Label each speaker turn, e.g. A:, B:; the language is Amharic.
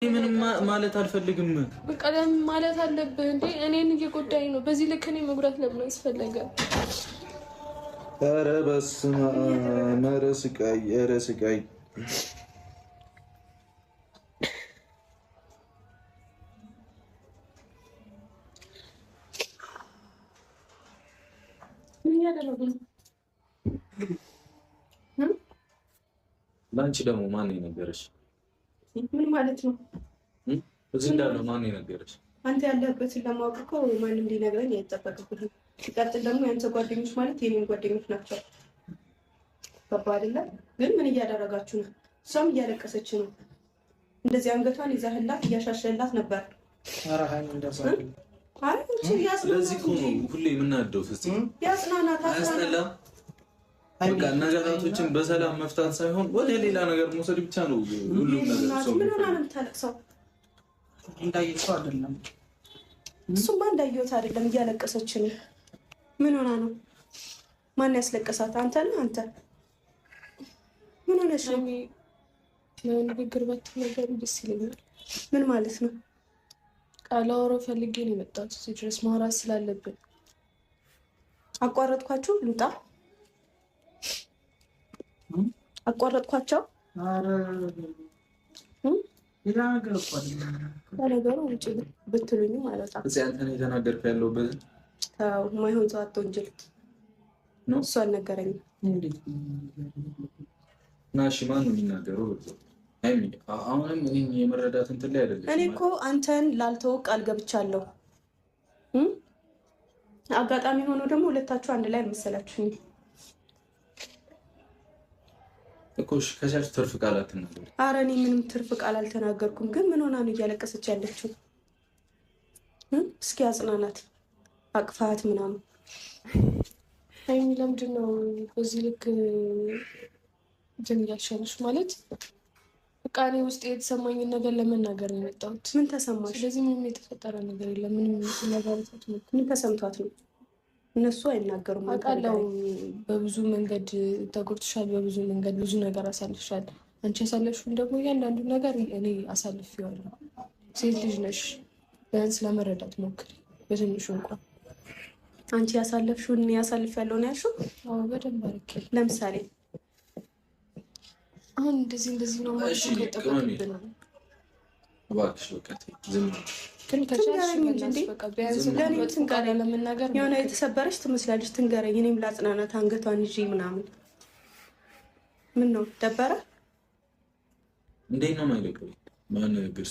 A: ምንም ማለት አልፈልግም።
B: በቃ ለምን ማለት አለብህ እንዴ? እኔን እየጎዳኝ ነው። በዚህ ልክ እኔ መጉዳት ለምን አስፈለገ?
A: ኧረ በስመ አብ! ኧረ ስቃይ! ኧረ ስቃይ!
B: ምን እያደረጉ ነው?
A: ለአንቺ ደግሞ ማን የነገረሽ?
C: ምን ማለት ነው?
A: እዚህ እንዳለው ማን የነገረሽ?
C: አንተ ያለህበትን ለማወቅ እኮ ማንም ሊነግረኝ አይጠበቅብህም። ሲቀጥል ደግሞ የአንተ ጓደኞች ማለት የኔም ጓደኞች ናቸው። ገባህ አይደለ? ግን ምን እያደረጋችሁ ነው? እሷም እያለቀሰች ነው። እንደዚህ አንገቷን ይዘህላት እያሻሸላት ነበር። አይ እንቺ
A: ለዚህ እኮ ነው ሁሌ የምናደው። ፍፄ
C: ያጽናናት፣
A: አያስጠላም? በቃ ነገራቶችን በሰላም መፍታት ሳይሆን ወደ ሌላ ነገር መውሰድ ብቻ ነው ሁሉም ነገር። ሰው
C: ምን ሆና ነው የምታለቅሰው?
D: እንዳየችው አይደለም።
C: እሱማ እንዳየሁት አይደለም፣ እያለቀሰች ነው። ምን ሆና ነው? ማን ያስለቀሳት? አንተ ነህ? አንተ ምን ሆነሽ ነው?
B: ንግግር ባትናገሪ ደስ ይለኛል።
C: ምን ማለት ነው?
B: ቃል አወራው ፈልጌ ነው የመጣሁት እዚህ ድረስ ማውራት ስላለብን።
C: አቋረጥኳችሁ? ልውጣ? አቋረጥኳቸው?
D: ሌላ ነገር እኮ አይደለም።
C: ለነገሩ ውጭ ብትሉኝም አልወጣም።
A: ፍፄ አንተ ነው የተናገርከው ያለሁበትን
C: ተው፣ የማይሆን ሰው አትወንጅል።
A: ነው
C: እሱ አልነገረኝም።
D: እንዴት
A: እና እሺ፣ ማን ነው የሚናገረው? ሀይሚ አሁንም እኔን የመረዳት እንትን ላይ አይደለሽም።
C: እኔ እኮ አንተን ላልተው ቃል ገብቻለሁ። አጋጣሚ ሆኖ ደግሞ ሁለታችሁ አንድ ላይ አልመሰላችሁኝም
A: እኮ። እሺ፣ ከቻልሽ ትርፍ ቃል አትናገሪ።
C: አረ እኔ ምንም ትርፍ ቃል አልተናገርኩም። ግን ምን ሆና ነው እያለቀሰች ያለችው? እስኪ አጽናናት፣ አቅፋት ምናምን።
B: ሀይሚ ለምንድን ነው በዚህ ልክ እንትን እያልሻለሽ? ማለት በቃ እኔ ውስጥ የተሰማኝን ነገር ለመናገር ነው የመጣሁት።
C: ምን ተሰማሽ?
B: ስለዚህ ምንም የተፈጠረ ነገር የለም። ምንም ነገር
C: ምን ተሰምቷት ነው? እነሱ አይናገሩም። አንተ
B: አውቃለሁ።
C: ንገረኝ።
B: በብዙ መንገድ ተጎድተሻል። በብዙ መንገድ ብዙ ነገር አሳልፍሻል። አንቺ ያሳለፍሽውን ደግሞ እያንዳንዱ ነገር እኔ አሳልፌዋለሁ። ሴት ልጅ ነሽ፣ ቢያንስ ለመረዳት ሞክሪ በትንሹ እንኳን።
C: አንቺ ያሳለፍሽውን እኔ ያሳልፍ ያለው ነው ያልሽው?
B: አዎ በደንብ አድርጌ።
C: ለምሳሌ
B: አሁን እንደዚህ እንደዚህ ነው ማለት
A: እሺ፣
B: አይጠበቅብንም።
A: እባክሽ በቃ ተይ፣ ዝም
B: ግን ከቻልሽ
C: ትንገረኝ እንጂ እንዴ።
B: በእናትሽ በቃ ቢያንስ
A: ዝም
B: እንኳን
C: ለእኔም
B: መጥፎ ቃል
C: ትንገረኝ።
B: ለመናገር
C: የሆነ
B: ሞክሪ።
C: የተሰበረች ትመስላለች። ትንገረኝ፣ እኔም ላጽናናት አንገቷን ይዤ ምናምን። ምን ነው ደበረ?
A: እንዴት ነው የማይደብረኝ? ማን ንግግር